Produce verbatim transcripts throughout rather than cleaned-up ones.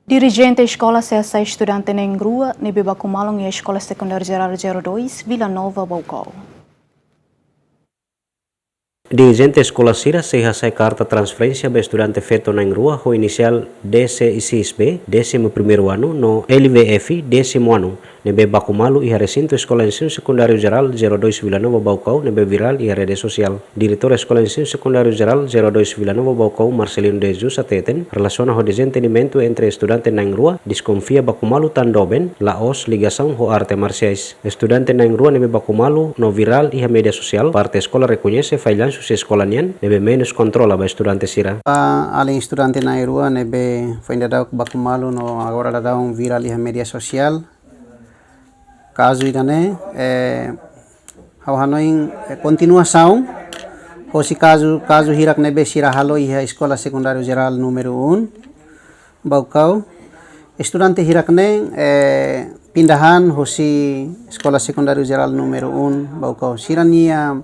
Dirijente eskola sei hasai estudante na'in rua ne'ebé baku malu iha Eskola Sekundáriu Jerál Zero dois, Vila Nova, Baucau. Dirijente eskola sira sei hasai karta transferénsia ba estudante feto na'in rua ho inisiál D C I C S B, décimo primeiro ano, no L V F, décimo ano, ne'ebé baku malu iha resintu Eskola Ensinu Sekundáriu Jerál Zero dois Vila Nova Baucau, ne'ebé virál iha rede sosiál. Diretór Eskola Ensinu Sekundáriu Jerál Zero dois Vila Nova Baucau, Marcelino de Jesus, hateten, relasiona ho dezentendimentu entre estudante na'in rua, deskonfia baku malu tan doben, la'ós ligasaun ho arte marsiais. Estudante na'in rua ne'ebé baku malu no virál iha média sosiál, parte eskola rekoñese fallansu husi eskola nian, ne'ebé menus kontrola ba estudante sira. Ba alin estudante na'in rua ne'ebé foin daudauk baku malu no agora daudaun virál iha média sosiál. Kazu ida-ne'e, eh, ha'u hanoin, eh, kontinuasaun hosi kazu, kazu hirak ne'ebé sira halo iha Eskola Sekundáriu Jerál número um, Baucau. Estudante hirak-ne'e, eh, pindahan hosi Eskola Sekundáriu Jerál número um, Baucau. Sira-nia,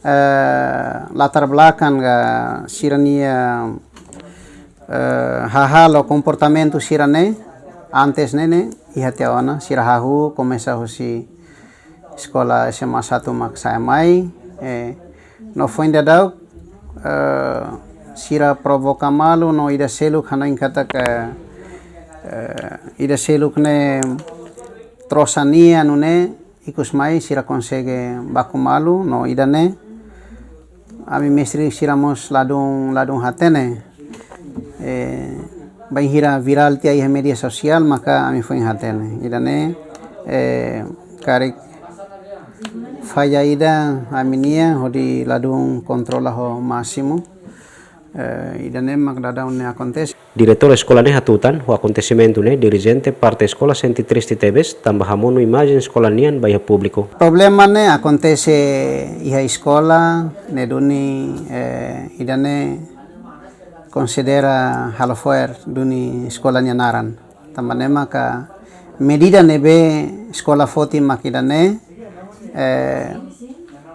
eh, latar belakang ka sira-nia, eh, hahalok, komportamentu sira-ne'e, antes ne'e ne'e, iha tiha ona, sira hahú, komesa hosi eskola S M A satu mak sa'e mai, eh, no foin daudauk, eh, sira provoka malu no ida seluk hanoin katak, eh, ida seluk ne'e trosa nia nune'e ikus mai sira konsege baku malu no ida-ne'e ami mestre sira mós ladún, ladún hatene. Eh, bainhira virál tiha iha média sosiál maka ami foin hatene. Ida-ne'e, eh, karik falla ida ami-nian hodi ladún kontrola ho másimu. Eh, ida-ne'e mak daudaun ne'e akontese. Diretór eskola ne'e hatutan, ho akontesimentu ne'e dirijente parte eskola sente triste tebes, tanba hamonu imajen eskola nian ba iha públiku. Problema ne'e akontese iha eskola, ne'e duni, eh, ida-ne'e konsidera halo fo'er duni eskola nia naran. Tanba ne'e maka medida ne'ebé eskola foti mak ida-ne'e, eh,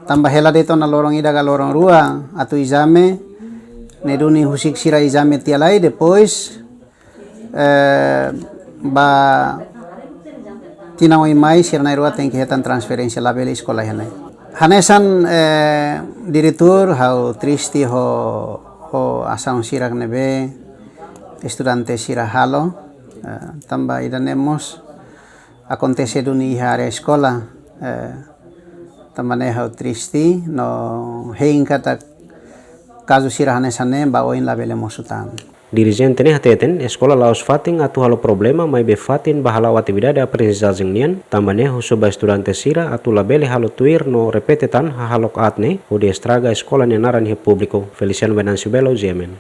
tanba hela de'it ona loron ida ka loron rua atu ezame, ne'e duni husik sira ezame tiha lai, depois, eh, ba tinan oin mai sira na'in rua tenke hetan transferénsia, labele eskola iha ne'e. Hanesan, eh, diretór, ha'u triste ho, ho asaun sira ne'ebé estudante sira halo, eh, tanba ida-ne'e mós akontese duni iha área eskola, eh, tanba ne'e ha'u triste no hein katak kazu sira hanesan ne'e ba oin labele mosu tan. Dirijente ne'e hateten, eskola la'ós fatin atu halo problema, maibé fatin ba hala'o atividade aprendizajen nian, tanba ne'e husu ba estudante sira atu labele halo tuir no repete tan hahalok aat ne'e, hodi estraga eskola nia naran iha públiku. Feliciano Venâncio Belo, G M N.